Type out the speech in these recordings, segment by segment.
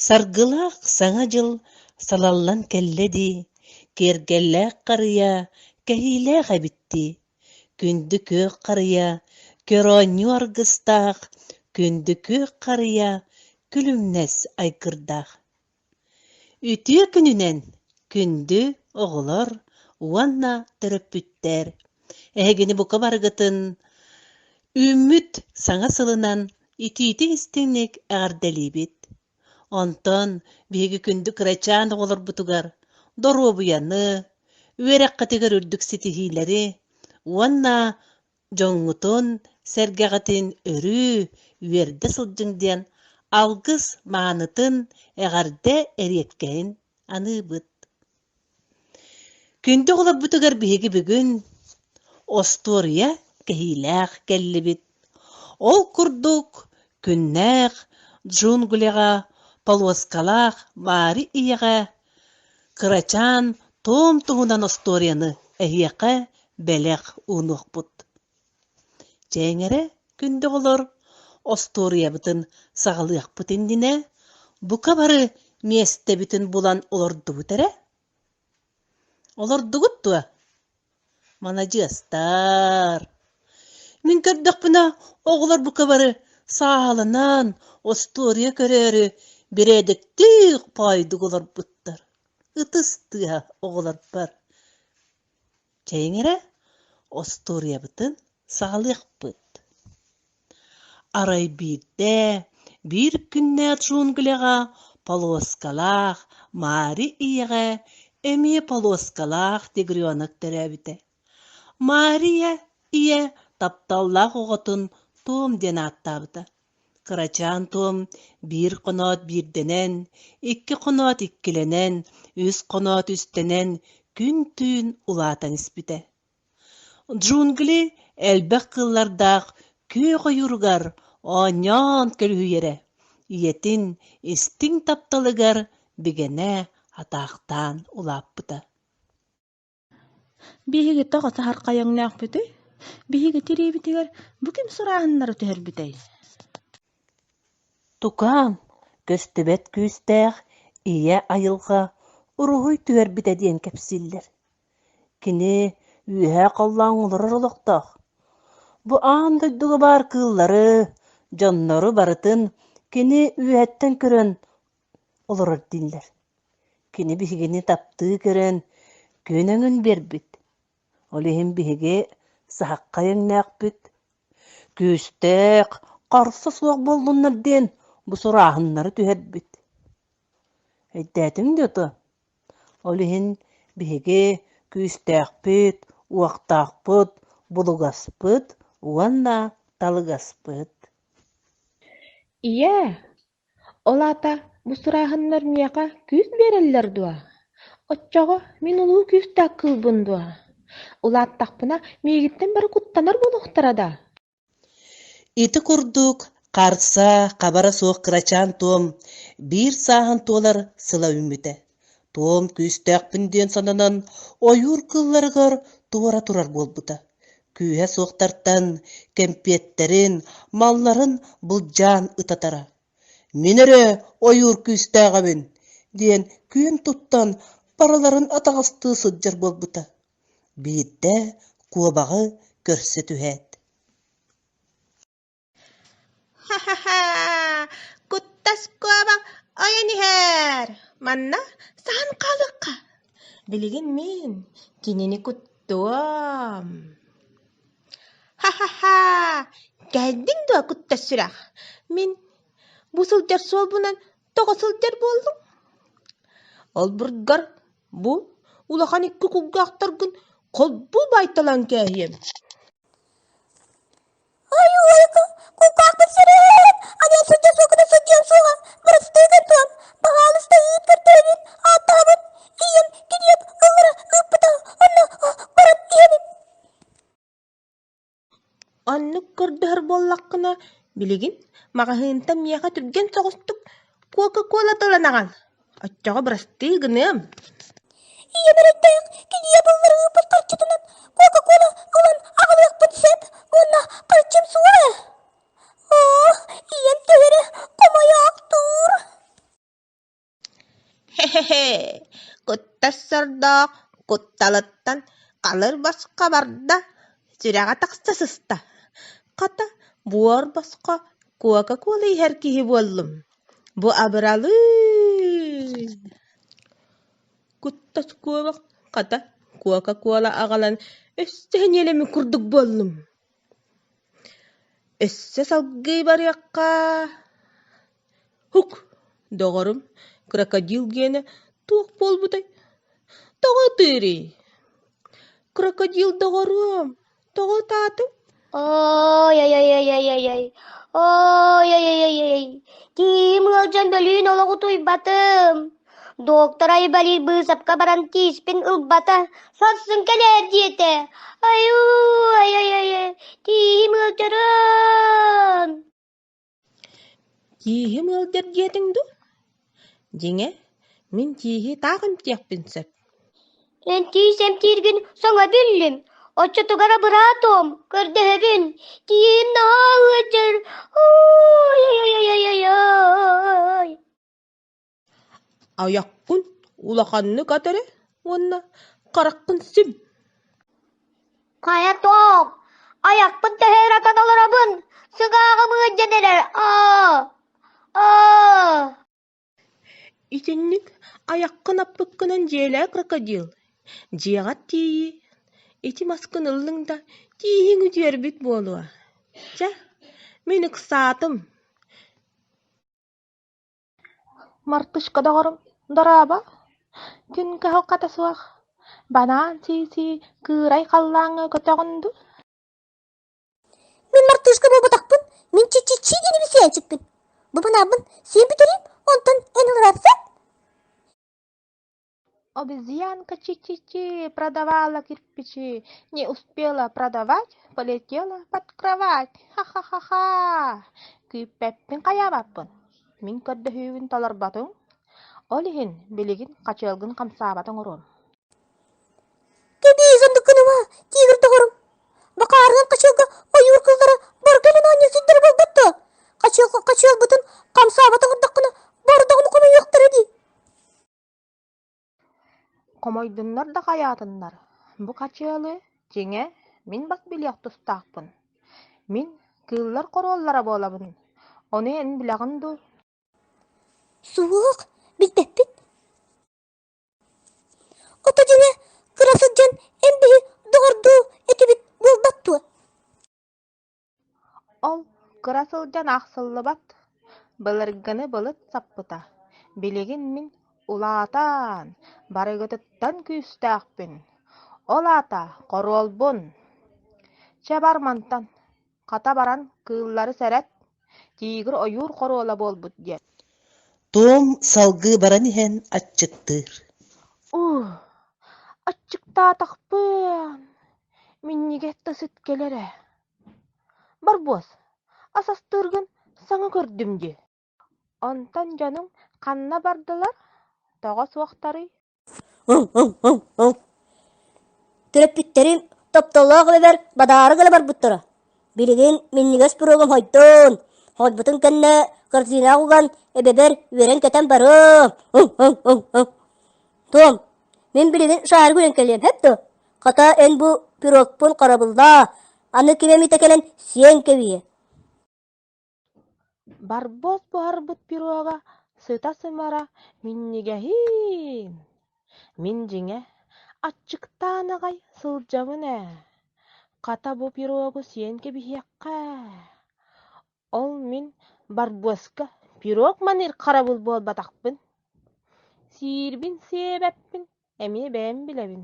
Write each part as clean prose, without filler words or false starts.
Саргылаах Саҥа дьыл салаллан кэллэ дии, киэргэллээх харыйа кэһиилээх эбит дии, күндү күөх харыйа көрөөнньүү аргыстаах, күндү күөх харыйа күлүмнэс айгырдаах. Үтүө күнүнэн, күндү оҕолор уонна төрөппүттэр! Эһигини бука барыгытын үүммүт саҥа сылынан итиитик-истиҥник эҕэрдэлиибит. Онтон биһиги күндү кырачаан оҕолорбутугар доруобуйаны, үөрэххитигэр үрдүк ситиһиилэри уонна дьоҥҥутун, сэргэҕитин өрүү үөрдэ сылдьыҥ диэн алгыс маанытын, эҕэрдэ эриэккэһин аныыбыт. Күндү оҕолорбутугар биһиги бүгүн остуоруйа кэһиилээх кэллибит. Ол курдук күннээх джунглиҕа полоскалаах Мари ийэҕэ кырачаан Том туһунан остуоруйаны эһиэхэ бэлэх уунуохпут. Чээҥ эрэ, күндү оҕолор, остуоруйабытын саҕалыахпыт иннинэ бука бары миэстэбитин булан олордубут эрэ. Олордугут дуо? Маладьыастар! Мин көрдөхпүнэ, оҕолор бука бары сааһыланан, остуоруйа көрөөрү бэрээдэктиих паайдык олорбуттар. Ытыс тыаһа оҕолорбор. Чэйиҥ эрэ, остуоруйабытын саҕалыахпыт. Арай биирдэ, биир күннээх джунглиҕа полоскалаах Мари ийэҕэ эмиэ полоскалаах тигренок төрөөбүтэ. Мария ийэ тапталлаах оҕотун Том диэн ааттаабыта. Кырачаан Том биир хоноот биирдэнэн, икки хоноот иккилэнэн, үс хоноот үстэнэн күн-түүн улаатан испитэ. Джунгли элбэх кыыллардаах күөх ойууругар оонньоон көлүһүйэрэ, ийэтин истиҥ тапталыгар бигэнэ атаахтаан улааппыта. Биһиги тоҕо саһархай өҥнөөхпүтүй? Биһиги тириибитигэр бу ким сурааһыннары түһэрбитэй? Тукаам, көстүбэт күүстээх ийэ айылҕа уруһуй түһэрбитэ диэн кэпсииллэр. Кини үөһээ халлааҥҥа олорор олохтоох. Бу аан дойдуга баар кыыллары, дьоннору барытын кини үөһэттэн көрөн олорор дииллэр. Кини биһигини таптыы көрөн күн өҥүн биэрбит. Ол иһин биһиги саһаххай өҥнөөхпүт. Күүстээх, харса суох буоллуннар диэн бу сурааһыннары түһэрбит. Өйдөөтүҥ дуо то? Ол иһин биһиги күүстээхпит, уохтаахпыт, булугаспыт уонна талыгаспыт. Ийээ, ол аата бу сурааһыннар миэхэ күүс биэрэллэр дуо? Оччоҕо мин улуу күүстээх кыылбын дуо? Улааттахпына миигиттэн бары куттанар буолуохтара да? Ити курдук харса, хабара суох кырачаан Том биир сааһын туолар сыла үүммүтэ. Том күүстээхпин диэн сананан ойуур кыылларыгар туора турар буолбута. Күүһэ суохтартан кэмпиэттэрин, малларын былдьаан ытатара. «Мин эрэ ойуур күүстээҕэбин» диэн күөн туттан барыларын атаҕастыы сылдьар буолбута. Биирдэ куобаҕы көрсө түһээт Ха-ха-ха! Куттас куобах ойон иһэр! Манна саһан хаалыахха. Билигин мин кинини куттуом. Ха-ха-ха! Кэллиҥ дуо, куттас сүрэх? Мин бу сылдьар суолбунан тоҕо сылдьар буоллуҥ? Олбургар Бу улахан икки кулгаахтаргын холбуу баайталаан кээһиэм Ой-ой, кулгаахпын сэрээт, анан сылдьа суокуна сылдьыам суоҕа, бырастыы гынтыам, баһаалыста ыыт көрдөһөбүн, ааттаһабын, ийэм килиэп ыллара ыыппыта, онно баран иһэбин. Оннук көрдөһөр буоллаххына, билигин маҕаһыынтан миэхэ түргэн соҕустук Кока-кола ылан аҕал, оччоҕо бырастыы гыныам Ийэм эрэйдээх килиэп ыллара ыыппыт харчытынан Кока-кола ылан аҕалыахпын сөп уонна харчым суоҕа ээ. Оо, ийэм төһө эрэ хомойоохтуур. Хе-хе-хе, куттас сордоох кутталыттан халыр босхо барда, сүрэҕэ тахса сыста. Хата, буор босхо Кока-кола иһэр киһи буоллум. Бу абыралыы! Куттас куобах, хата, Кока-кола аҕалан өссө сэниэлэммит курдук буоллум. Өссө салгыы барыахха Һук, доҕорум, крокодил гиэнэ туох буолбутай, тоҕо ытыырый? Крокодил доҕоруом, тоҕо ытаатыҥ? Ой-ой-ой-ой-ой-ой, ой-ой-ой-ой, тииһим ыалдьан бөлүүн олох утуйбатым. Доктор Айбалиир быысапка баран тииспин ылбата, сарсын кэлээр диэтэ. Айуу, ай-ай-ай, тииһим ыалдьарын. Тииһим ыалдьар диэтиҥ дуу? Дьиҥэ, мин тииһи таах эмтиэхпин сөп Эн тиис эмтииргин саҥа биллим, оччотугар абыраатым, көрдөһөбүн, тииһим наһаа ыалдьар, ой-ой-ой-ой-ой Айаххын улаханнык ат эрэ уонна хараххын сим Хайа тоох, айахпын төһө эрэ атан олоробун, сыгааҕым ыалдьан эрэр, аа, аа Итинник айаххын аппыккынан дьиэлээ крокодил, дьиэҕэр тиийии, ити маскын ыллыҥ да тииһиҥ үтүөрбүт буолуо. Чэ, мин ыксаатым Мартышка доҕорум, дорообо, күн кыһалҕата суох, банаан сии-сии кыырай халлааҥҥа көтөҕүн дуу Мин мартышка буолбатахпын, мин чичичи диэн эбисээнчикпин. Бу банааммын сиэн бүтэриим, онтон эн ыларарсың. Обезьянка чи-чи-чи продавала кирпичи, не успела продавать, полетела под кровать. Ха-ха-ха-ха! Күүппэппин хайаабаппын, мин көрдөһүүбүн толорботуҥ, ол иһин билигин хачыалгын хамсаабат оҥоруом. Кэбиис оннук гыныма, тигр доҕорум. Бакаарынан хачыалга ойуур кыллара бары кэлэн оонньуу сирдэрэ буолбат дуо? Хачыалга хачыалбытын хамсаабат оҥордоххуна бары даҕаны хомойуохтара дии. Хомойдуннар да хайаатыннар, бу хачыалы, дьиҥэ, мин бас билиэх тустаахпын. Мин кыыллар хоруоллара буолабын, ону эн билэҕин дуу? Суох, билбэппин. Ото дьиҥэ, кыра сылдьан эн биһи доҕордуу этибит буолбат дуо? Ол кыра сылдьан аахсыллыбат, былыргыны былыт саппыта, билигин мин улаатан, барыгытыттан күүстээхпин, ол аата хоруолбун. Чэ бар мантан, хата баран кыыллары сэрэт, тигр ойуур хоруола буолбут диэн. Том салгыы баран иһэн аччыктыыр. Уу, аччыктаатахпын, минньигэс да сыт кэлэр ээ. Барбуос, ас астыыргын саҥа көрдүм дии. Онтон дьонуҥ ханна бардылар, тоҕо суохтарый? Төрөппүттэрим тапталлаах эбэбэр бадаарык ыла барбыттара. Билигин минньигэс пирогум хойдун, хойбутун кэннэ корзинаҕа уган эбэбэр үөрэн-көтөн барыам. Том, мин билигин шаарга үрэн кэлиэм, сөп дуо? Хата эн бу пирогпун харабыллаа, аны ким эмитэ кэлэн сиэн кэбиһиэ. Барбос буһарбыт пирога сыта-сымара минньигэһиин! Мин дьиҥэ, аччыктаан аҕай сылдьабын ээ, хата бу пирогу сиэн кэбиһиэххэ. Ол мин Барбуоска пирог маныыр харабыл буолбатахпын, сиирбин сиэбэппин эмиэ бэйэм билэбин.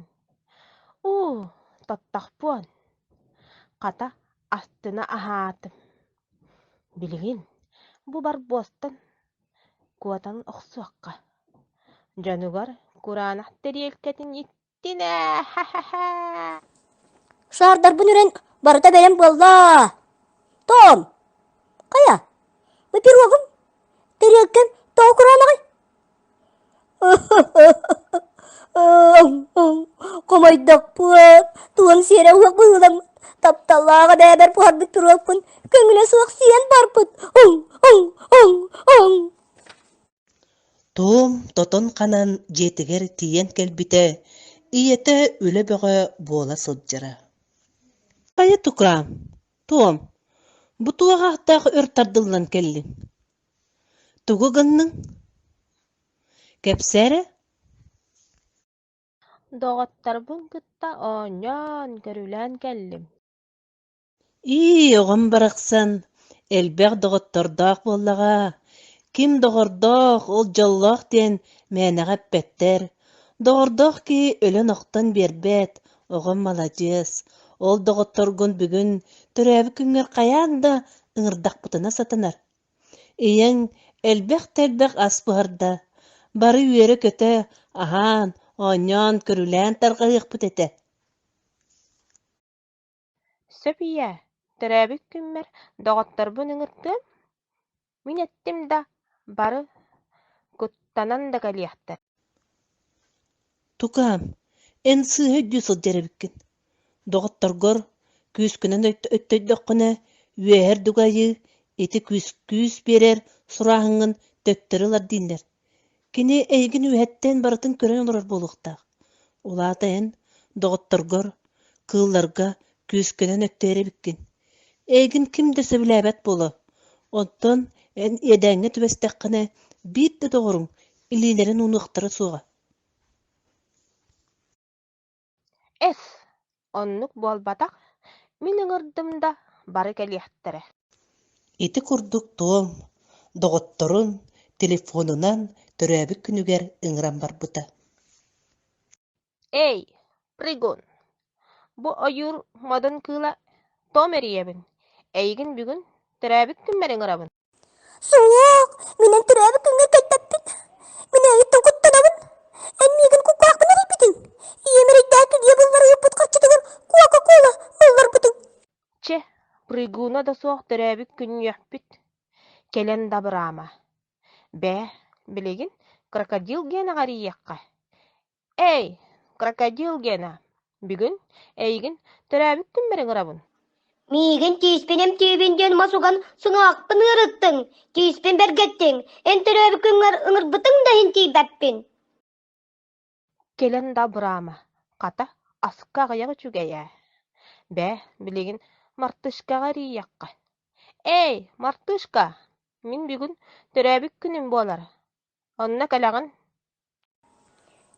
Уу, тоттохпуон, хата астына аһаатым. Билигин бу Барбуостан куотан охсуохха, дьонугар кураанах тэриэлкэтин иттин ээ, ха-ха-ха Шаардарбын үрэн барыта бэлэм буолла. Том, хайа, бу пирогум тэриэлкэм тоҕо кураанаҕый? Хомойдохпуон, туом сиэрэ уох быһыыламмыт, тапталлаах эбээбэр буһарбыт пирогпун көҥүлэ суох сиэн барбыт. Оҥ, оҥ, оҥ, оҥ. Том тотон-ханан дьиэтигэр тиийэн кэлбитэ, ийэтэ үлэ бөҕө буола сылдьара. Хайа тукаам, Том, бу туох ааттаах өр тардыллан кэллиҥ? Тугу гынныҥ? Кэпсээ эрэ. Доҕотторбун кытта оонньоон, көрүлээн кэллим. Ии, оҕом барахсан, элбэх доҕоттордоох буоллаҕа. Ким доҕордоох, ол дьоллоох диэн мээнэҕэ эппэттэр. Доҕордоох киһи өлөн-охтон биэрбэт, оҕом маладьыас. Ол доҕотторгун бүгүн төрөөбүт күҥҥэр хайаан да ыҥырдахпытына сатанар. Ийэҥ элбэх да элбэх ас буһарда, бары үөрэ-көтө аһаан, оонньоон, көрүлээн тарҕаһыахпыт этэ. Сөп ийээ, төрөөбүт күммэр доҕотторбун ыҥыртыам, мин эттим да, бары куттанан да кэлиэхтэр Тукаам, эн сыыһа өйдүү сылдьар эбиккин. Доҕотторгор күүскүнэн өттөйдөххүнэ, үөһэр дугайыы ити күүс күүс биэрэр сурааһыҥҥын төттөрү ылар дииллэр. Кини эйигин үөһэттэн барытын көрөн олорор буолуохтаах. Улаата эн доҕотторгор, кыылларга күүскүнэн өттөйөр эбиккин. Эйигин ким да сөбүлээбэт буолуо. Оттон эн иэдээҥҥэ түбэстэххинэ, биир да доҕоруҥ илиилэрин уунуохтара суоҕа. Эс, оннук буолбатах, мин ыҥырдым да, бары кэлиэхтэрэ Ити курдук Том доҕотторун телефонунан төрөөбүт күнүгэр ыҥыран барбыта. Эй, прыгун, бу ойуур модун кыыла Том эрийэбин, эйигин бүгүн төрөөбүт күммэр ыҥырабын Суох, мин эн төрөөбүт күҥҥэр кэлбэппин. Мин эйигиттэн куттанабын. Эн миигин куккаахпын эрийбитиҥ. Ийэм эрэйдээх күлүө буллар ыыппыт харчытыгар Кока-кола ылларбытыҥ. Чэ, прыгуна да суох төрөөбүт күннүөхпүт, кэлэн да абыраама. Бээ, билигин крокодил Генаҕа эрийиэххэ. Эй, крокодил Гена, бүгүн эйигин төрөөбүт күммэр ыҥырабын. Миигин тииспин эмтиибин диэн мас уган сыҥаахпын ыарыттыҥ, тииспин бэргэттиҥ, эн төрөөбүт күҥҥэр ыҥырбытыҥ да иһин тиийбэппин. Кэлэн да абыраама, хата, аска аҕыйах үчүгэй ээ. Бээ, билигин мартышкаҕа эрийиэххэ. Эй, мартышка, мин бүгүн төрөөбүт күнүм буолар, онно кэлэҕин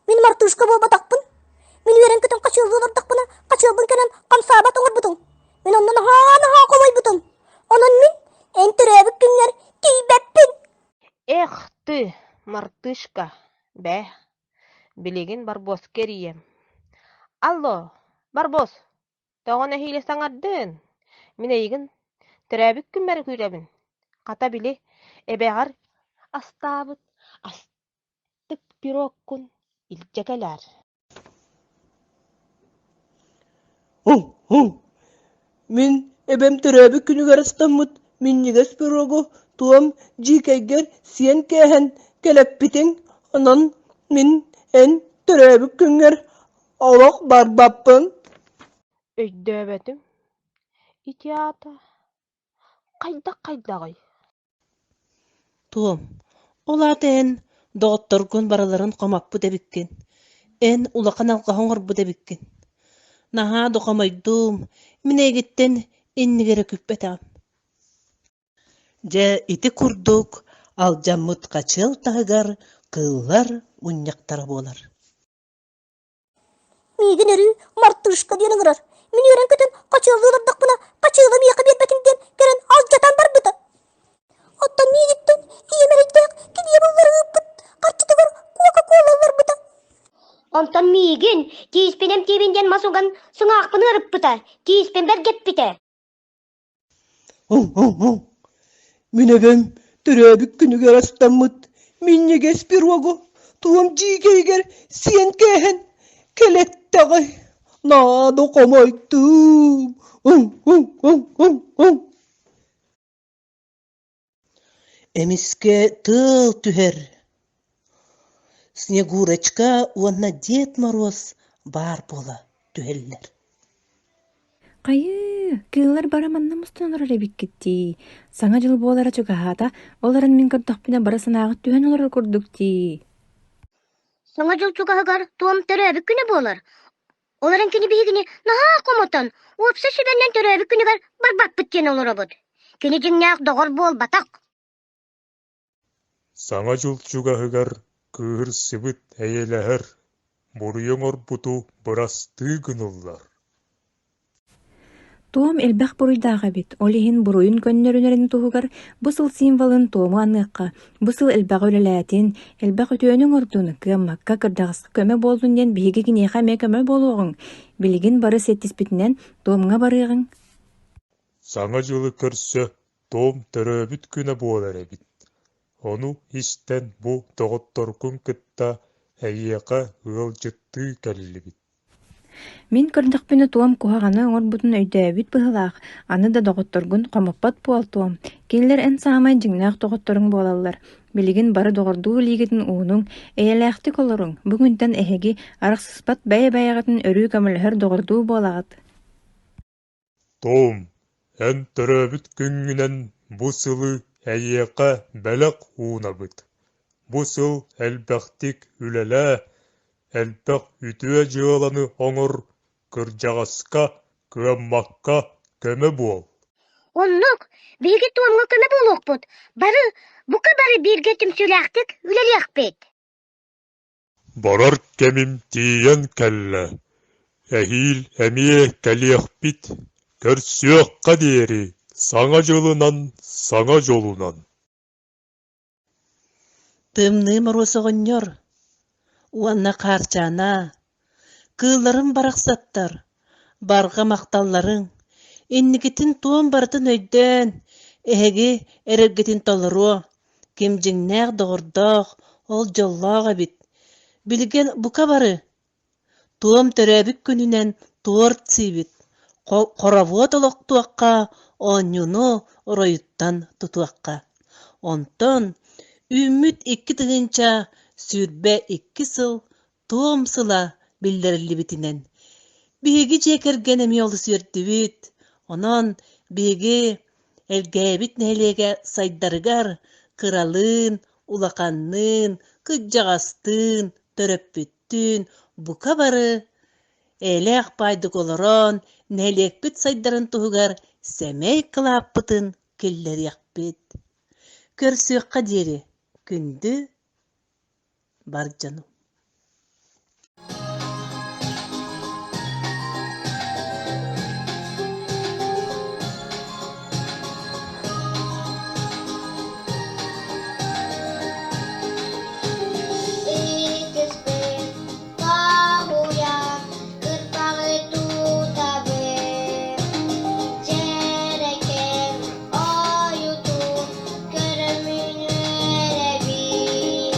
Мин мартышка буолбатахпын. Мин үөрэн-көтөн хачыаллыы олордохпуна, хачыалбын кэлэн хамсаабат оҥорбутуҥ. Мин онно наһаа-наһаа хомойбутум. Онон мин эн төрөөбүт күҥҥэр тиийбэппин. Эх ты, мартышка, бээ, билигин Барбоска эрийиэм. Алло, Барбос, тоҕо нэһиилэ саҥардыын? Мин эйигин төрөөбүт күммэр күүтэбин. Хата били, эбэҕэр астаабыт астык пирогкун илдьэ кэлээр. Һуҥ, һуҥ, мин эбэм төрөөбүт күнүгэр астаммыт минньигэс пирогу туом дьиикэйгэр сиэн кээһэн кэлэппитиҥ, онон мин эн төрөөбүт күҥҥэр олох барбаппын. Өйдөөбөтүм, ити аата хайдах хайдаҕый? Том, ол аата эн доҕотторгун барыларын хомоппут эбиккин, эн улахан алҕаһы оҥорбут эбиккин. Наһаа да хомойдум, мин эйигиттэн иннигэр эрэ күүппэтэҕим. Дьэ ити курдук алдьаммыт хачыал таһыгар кыыллар мунньахтара буолар. Миигин өрүү мартышка диэн ыҥырар. Мин үөрэн-көтөн хачыаллыы олордохпуна, хачыалы миэхэ биэрбэтим диэн кэлэн алдьатан барбыта. Оттон миигиттэн ийэм эрэйдээх килиэп ыллары ыыппыт харчытыгар Кока-кола ылларбыта. Онтон миигин тииспин эмтиибин диэн мас уган сыҥаахпын ыарыппыта, тииспин бэргэппитэ. Уҥ, уҥ, уҥ, мин эбэм төрөөбүт күнүгэр астаммыт минньигэс пирогу туом дьиикэйигэр сиэн кээһэн кэлэттэҕэй, наада хомойтуум, уҥ, уҥ, уҥ, уҥ, уҥ. Эмискэ тыал түһэр, Снегурочка уонна Дед Моруос баар буола түһэллэр. Хайыы, кыыллар бары манна мустан олорор эбиккит дии. Саҥа дьыл буолара чугаһаата, ол эрэн мин көрдөхпүнэ бары санааҕыт түһэн олорор курдук дии. Саҥа дьыл чугаһыгар туом төрөөбүт күнэ буолар. Ол эрэн кини биһигини наһаа хомотон, уопсай сүбэннэн төрөөбүт күнүгэр барбаппыт диэн олоробут. Кини дьиҥнээх доҕор буолбатах. Саҥа дьыл чугаһыгар кыыһырсыбыт эйэлэһэр, буруйу оҥорбуту бырастыы гыныллар. Туом элбэх буруйдаах эбит, ол иһин буруйун көннөрүнэрин туһугар бу сыл символын туому аныахха, бу сыл элбэҕи үлэлээтин, элбэх үтүөнү оҥордун, кыаммакка кырдьаҕаска көмө буоллун диэн биһиги киниэхэ эмиэ көмө буолуоҕуҥ, билигин бары сиэттиспитинэн туомҥа барыаҕыҥ. Саҥа дьылы көрсө Том төрөөбүт күнэ буолар эбит, ону истэн бу доҕотторгун кытта эйиэхэ ыалдьыттыы кэллибит. Мин көрдөхпүнэ туом куһаҕаны оҥорбутун өйдөөбүт быһыылаах, аны да доҕотторгун хомоппот буол туом, кинилэр эн саамай дьиҥнээх доҕотторуҥ буолаллар, билигин бары доҕордуу илиигитин уунуҥ, эйэлээхтик олоруҥ, бу күнтэн эһиги арахсыспат бэйэ-бэйэҕитин өрүү көмөлөһөр доҕордуу буолаҕыт. Том, эн төрөөбүт күҥҥүнэн бу сылы эйиэхэ бэлэх уунабыт. Бу сыл элбэхтик үлэлээ, элбэх үтүө дьыаланы оҥор, кырдьаҕаска, кыаммакка көмө буол. Оннук, биһиги туомҥа көмө буолуохпут, бары, бука бары бииргэ түмсүүлээхтик үлэлиэхпит. Барар кэмим тиийэн кэллэ, эһиил эмиэ кэлиэхпит, көрсүөххэ диэри, Саҥа дьылынан, саҥа дьолунан! Тымныы Моруос оҕонньор уонна Хаарчаана, кыылларым барахсаттар, барҕа махталларыҥ, инникитин туом барытын өйдөөн, эһиги эрэлгитин толоруо, ким дьиҥнээх доҕордоох, ол дьоллоох эбит. Билигин бука бары Туом төрөөбүт күнүнэн туорт сиибит, хоровод олохтуохха, оонньууну оройуттан тутуохха. Онтон үүммүт 2022 сыл туом сыла биллэриллибитинэн, биһиги дьиэ кэргэн эмиэ олус үөрдүбүт. Онон биһиги Элгээбит нэһилиэгэ сайдарыгар кыралыын, улаханныын, кырдьаҕастыын, төрөппүттүүн бука бары эйэлээх баайдык олорон, нэһилиэкпит сайдарын туһугар сэмэй кылааппытын киллэриэхпит. Көрсүөххэ диэри, күндү бар дьонум. Көрөмүн үөрэбин.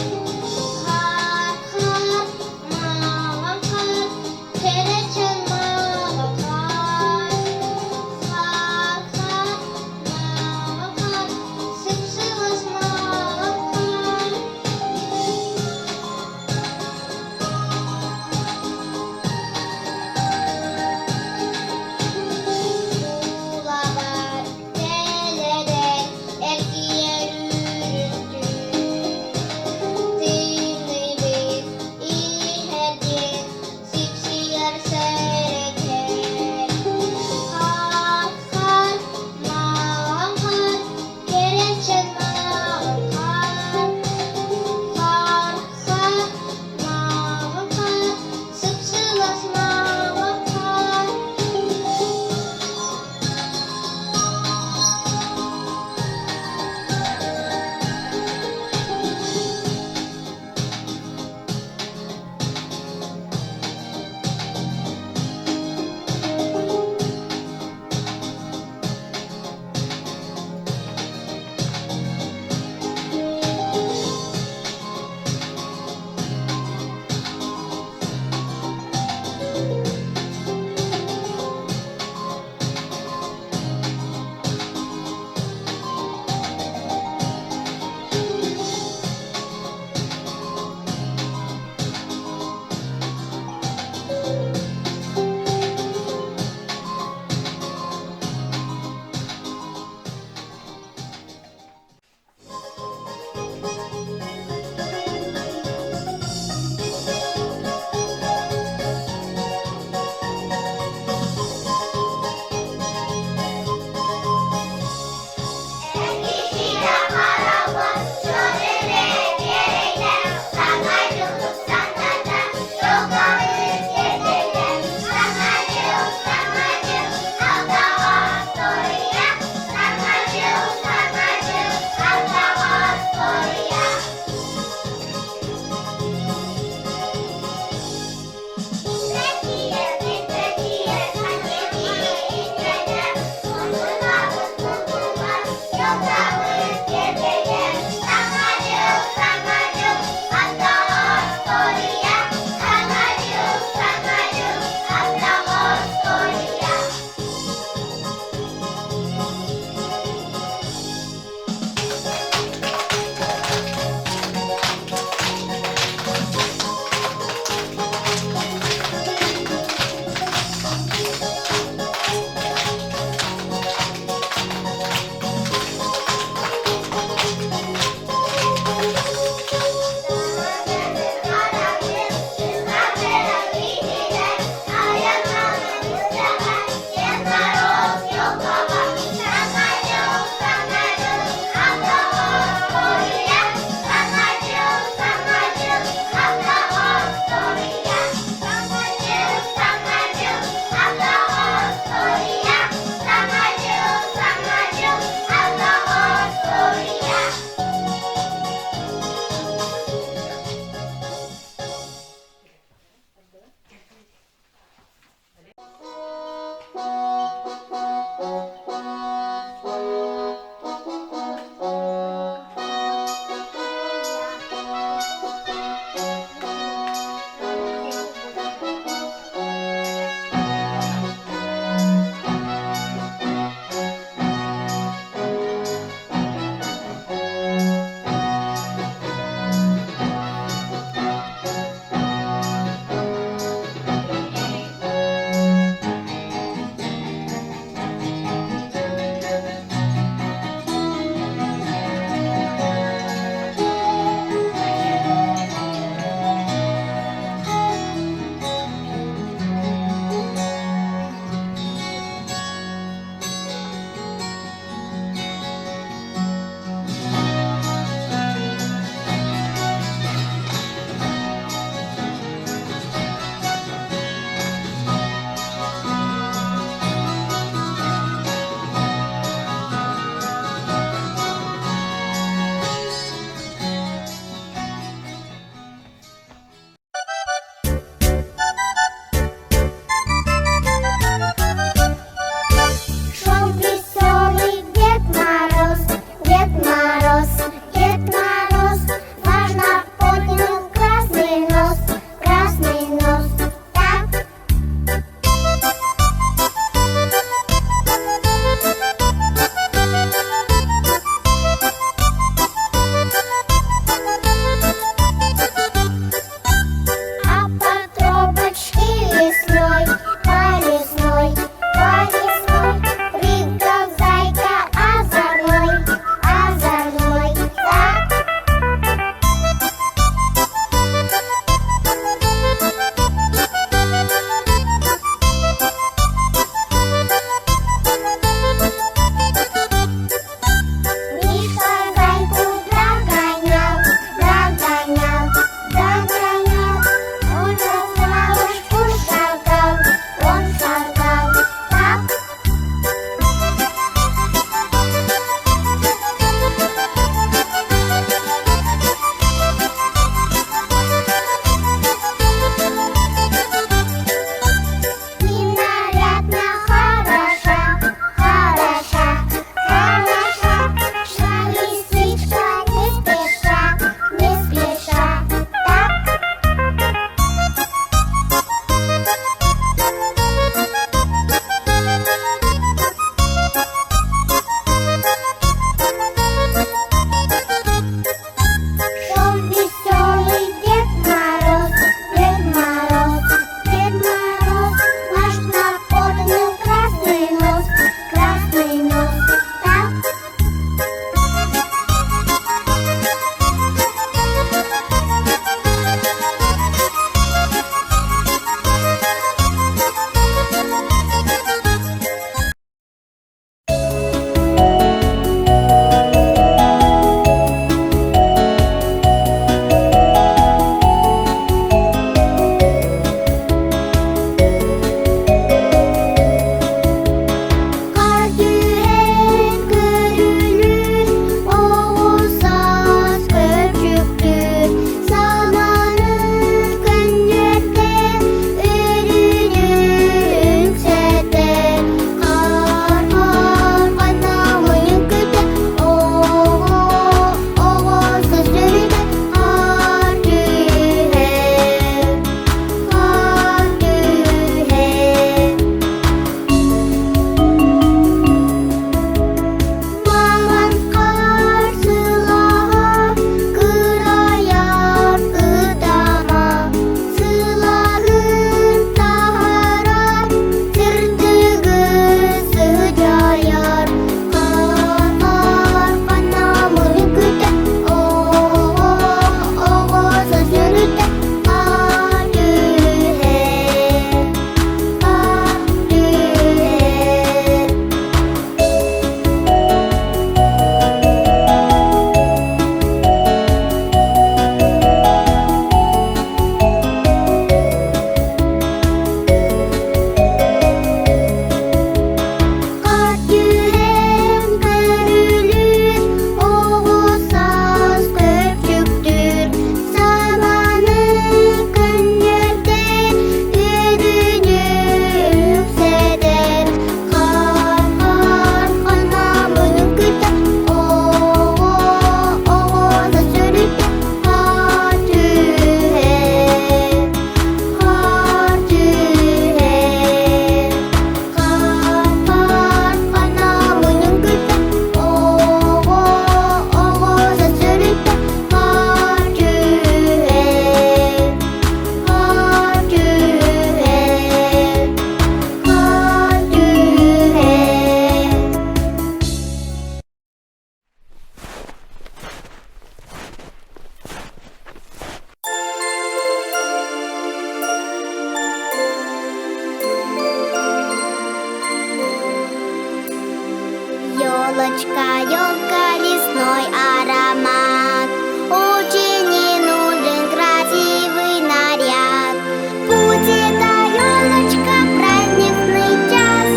Елочка, елка, лесной аромат. Очень не нужен красивый наряд. Пусть эта елочка праздничный час,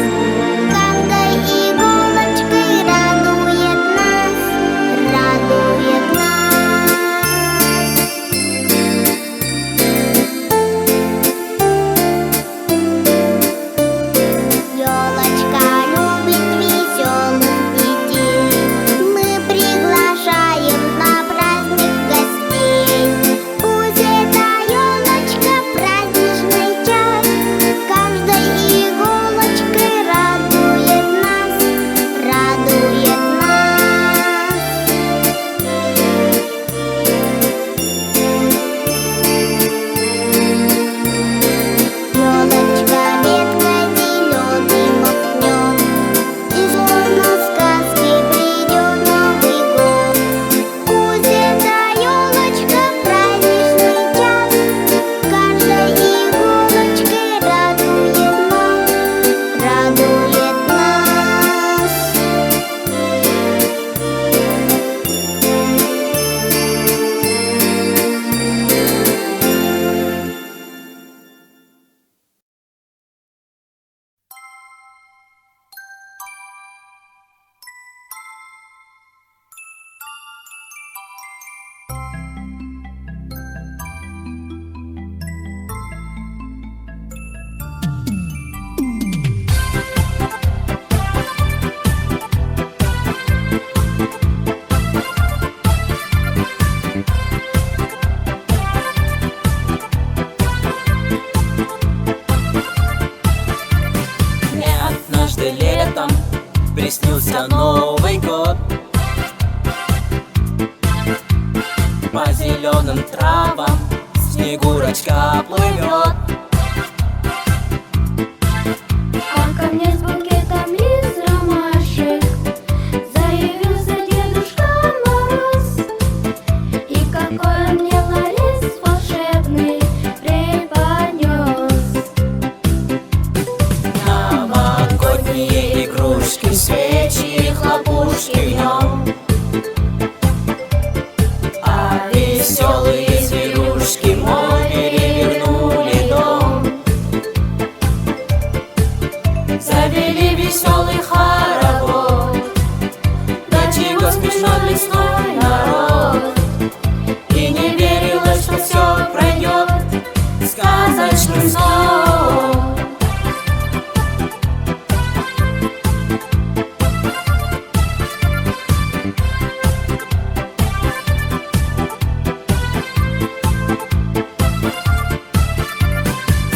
каждой иголочкой радует нас, радует нас. Елочка любит веселых детей. Мы приглашаем на праздник гостей. Пусть эта елочка праздничный час каждой иголочкой радует нас, радует нас. Елочка веткой зеленым махнет, И словно в сказке придет Новый год. Пусть эта елочка праздничный час каждой иголочкой радует нас, радует нас. Мне однажды летом приснился Новый год. По зеленым травам Снегурочка плывет. А ко мне с букетом из ромашек заявился Дедушка Мороз. И какой он мне ларец волшебный преподнес. Новогодние игрушки, свечи, хлопушки в нем. А веселые зверюшки мой перевернули дом. Завели веселый хоровод, до чего смешон лесной народ. И не верила, что все пройдет сказочным сном.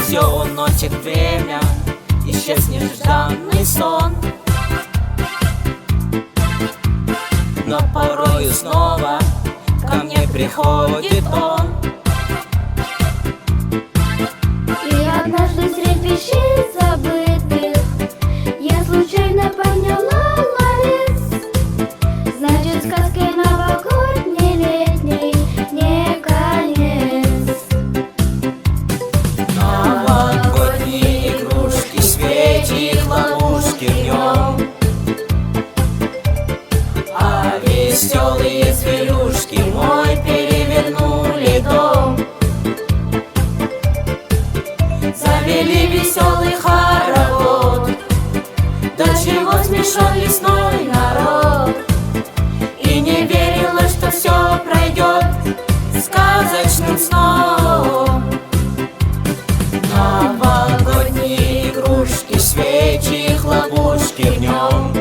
Все уносит время, исчез нежданный сон. Но порою снова ко мне приходит он. И однажды средь вещей забытых я случайно подняла ларец. Значит, сказке новогодней летней не конец. Новогодние игрушки, свечи, хлопушки в нем. А веселые зверюшки мой перевернули дом. Завели веселый хоровод, до чего смешон лесной народ. И не верила, что все пройдет сказочным сном. Новогодние игрушки, свечи, хлопушки в нем.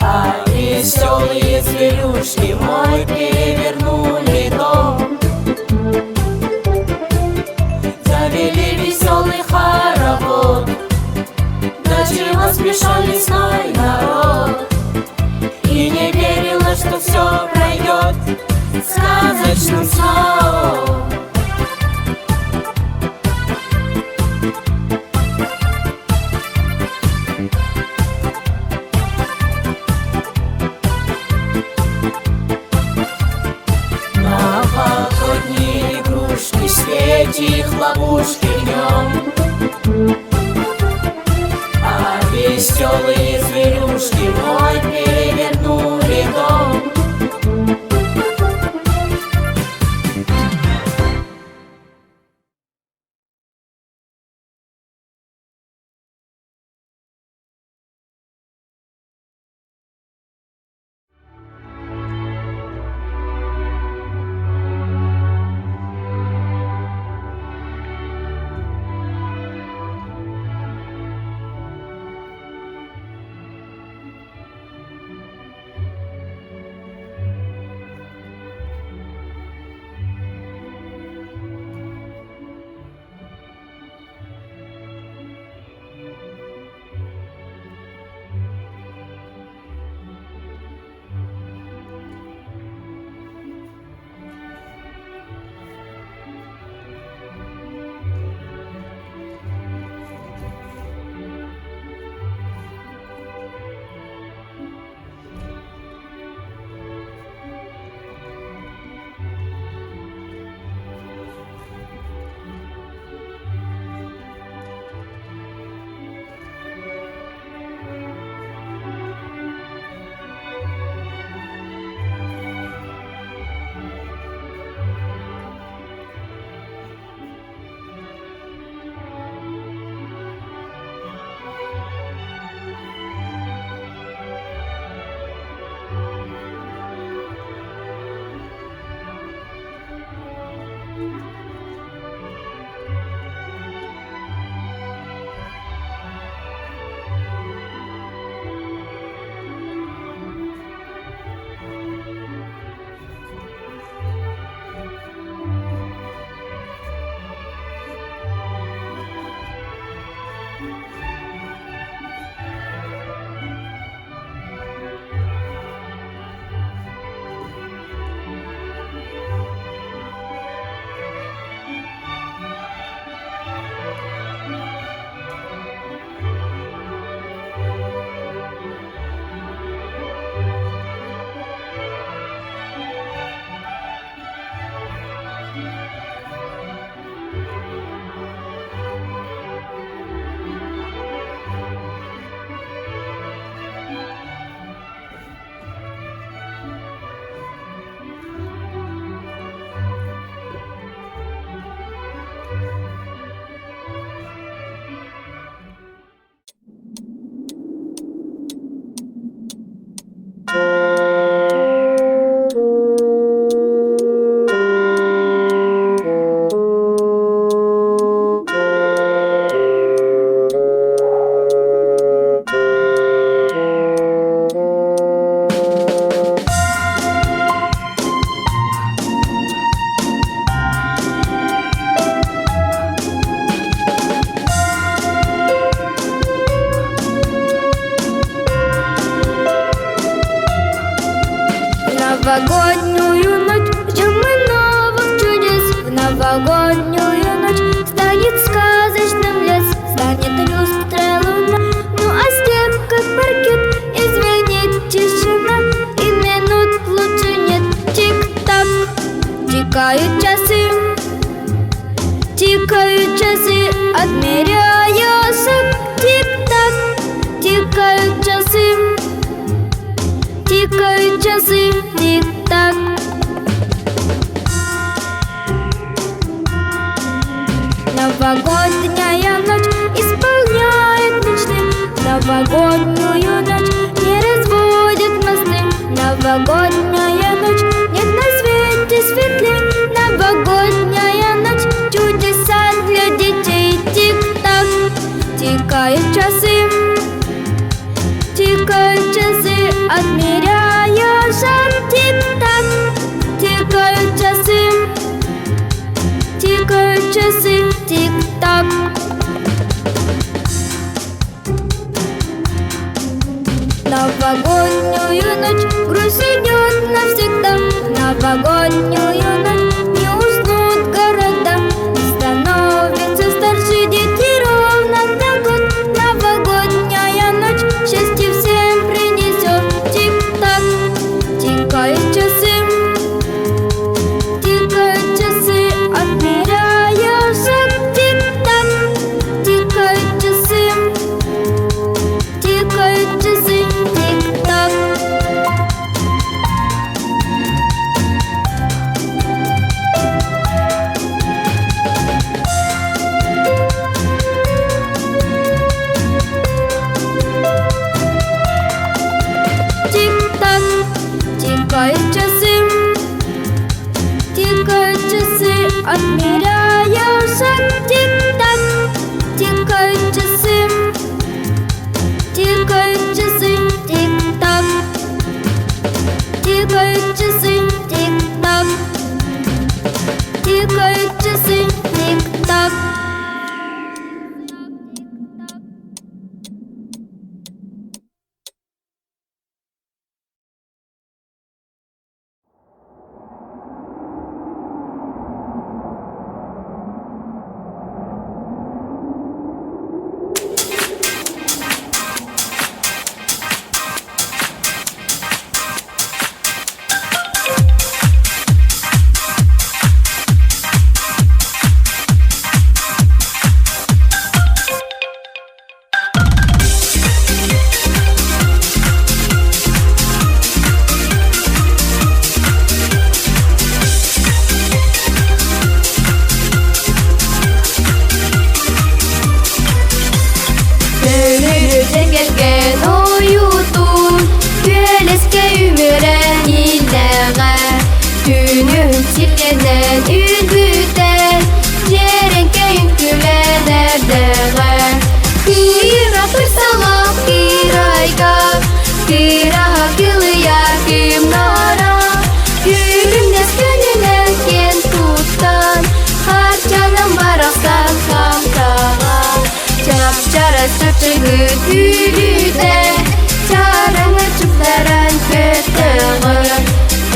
А веселые зверюшки мой перевернули дом. Завели веселый хоровод, до чего смешон лесной народ. И не верила, что все пройдет сказочным сном. Новогодние игрушки, свечи, хлопушки в нем. А веселые Веселые зверюшки вновь перевернули дом. Новогоднюю ночь ждем мы новых чудес. В новогоднюю ночь станет сказочным лес, станет люстра луна, ну а снег, как паркет, извинит тишина, и минут лучше нет. Тик-так, тикают часы, тикают часы, отмеряя шаг. Тик-так, тикают часы, тикают часы, тик-так. Новогодняя ночь исполняет мечты, новогоднюю ночь не разводит мосты. Новогодняя ночь нет на свете светлей, новогодняя ночь чудеса для детей. Тик-так, тикают часы, тикают часы, отмеряя шаг. Тик-так, тикают часы, тикают часы, тик-так. Новогоднюю ночь грусть уйдет навсегда, новогоднюю ночь не уснут города, становятся старше дети ровно на год. Новогодняя ночь счастье всем принесет. Тик-так, тикают часы, тикают часы, отмеряя шаг. Тик-так, тикают часы, тикают. Отмеряя шаг, тик-так, тикают часы, тикают часы, тик-так, тикают часы, тик-так, тикают часы, тик-так. Көмүлү кэлгэн ойуутун, күөлэскэ үмүрэн иллэҕэ, түүнүн силлэнэн үргүтэн, дьиэрэҥкэ үҥкүүлээн эрдэҕэ. Кыыра кырсалаах кыырайга, кыыраһа кылыйар кымнара, күлүмнэс күнүнэн киэн туттан, харчанан барахсан хамтаҕа. Чап-чарас чапчыгы күлүтэ, чараҥы чуптаран көтөҕө,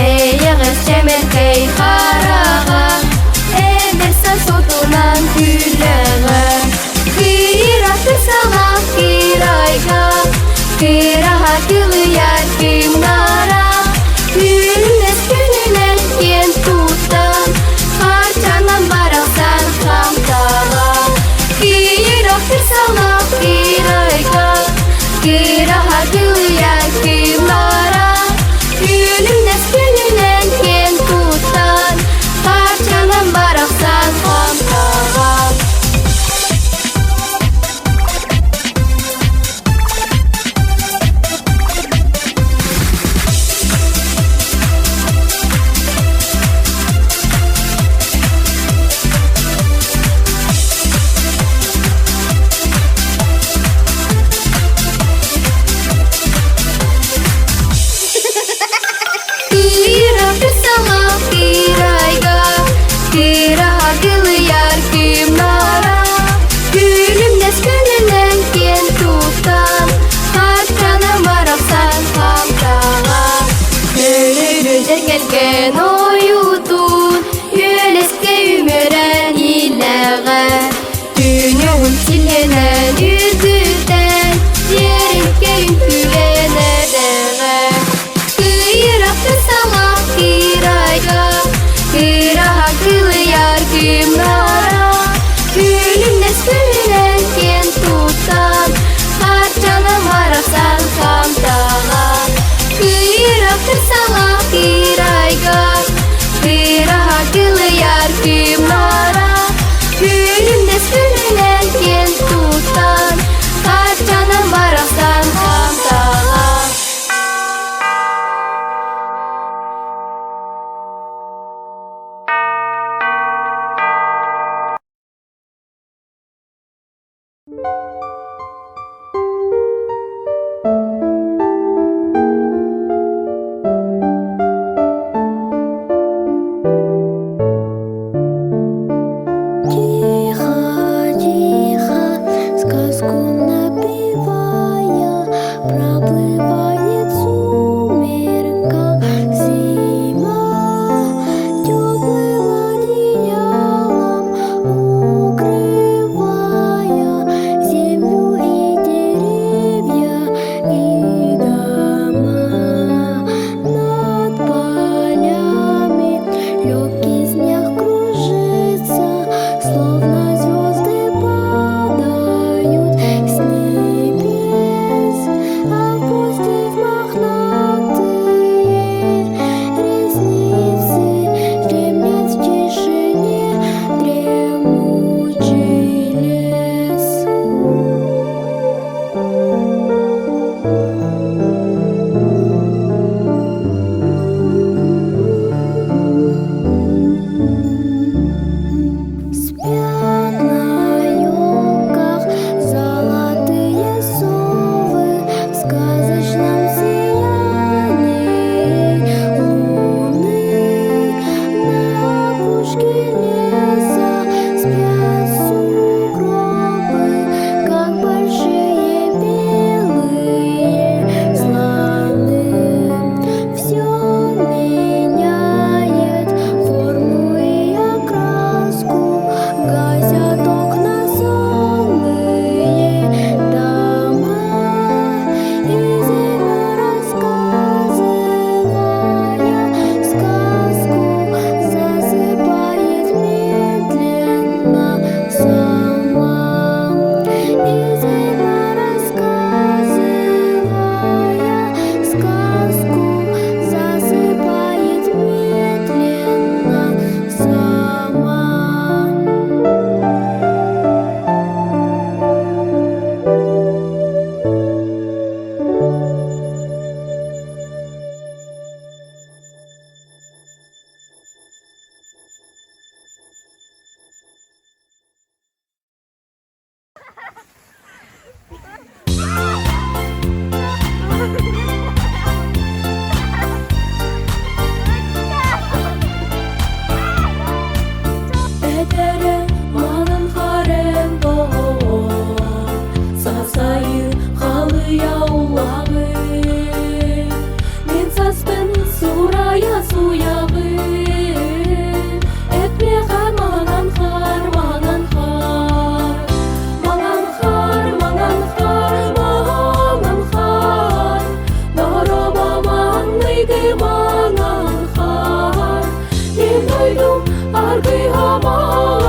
эйэҕэс чэмэлкэй хараҕа, эдэр сосотунан күлэҕэ. Кыыра кырсалаах кырайга, кыраһа кылыйар кымнара, күлүмнэс күнүнэн киэн туттан, харчанан барахсан хамтаҕа. Кыыра кырсалаах кырайга, кыраһа кылыйар кымнара, күлүмнэс күнүнэн киэн туттан, харчанан барахсан хамтаҕа. Кыыра кырсалаах кыырайга, кыыраһа кылыйар кымнара, күлүмнэс күнүнэн киэн туттан, хаарчанан барахсан хамтаҕа. Көлүгүн кэлгэн ойуутун, үөлэскэ үмүрэн илэҕэ, түүнүгүн силлэнэн үргүтэн, дьиэрэҥкэ үҥкүүлэн эрдэҕэ. Кыыра кырсалаах кыырайга, кыраһа кылыйар кымнара, күлүмнэс күнүнэн киэн туттан, харчанан барахсан хамтаҕа. Кыыра кырсалаах кыырайга, кыраһа кылыйар кымнара, күлүмнэс күнүнэн киэн туттан, харчанан барахсан хамтаҕа. Дойдум аргыһама.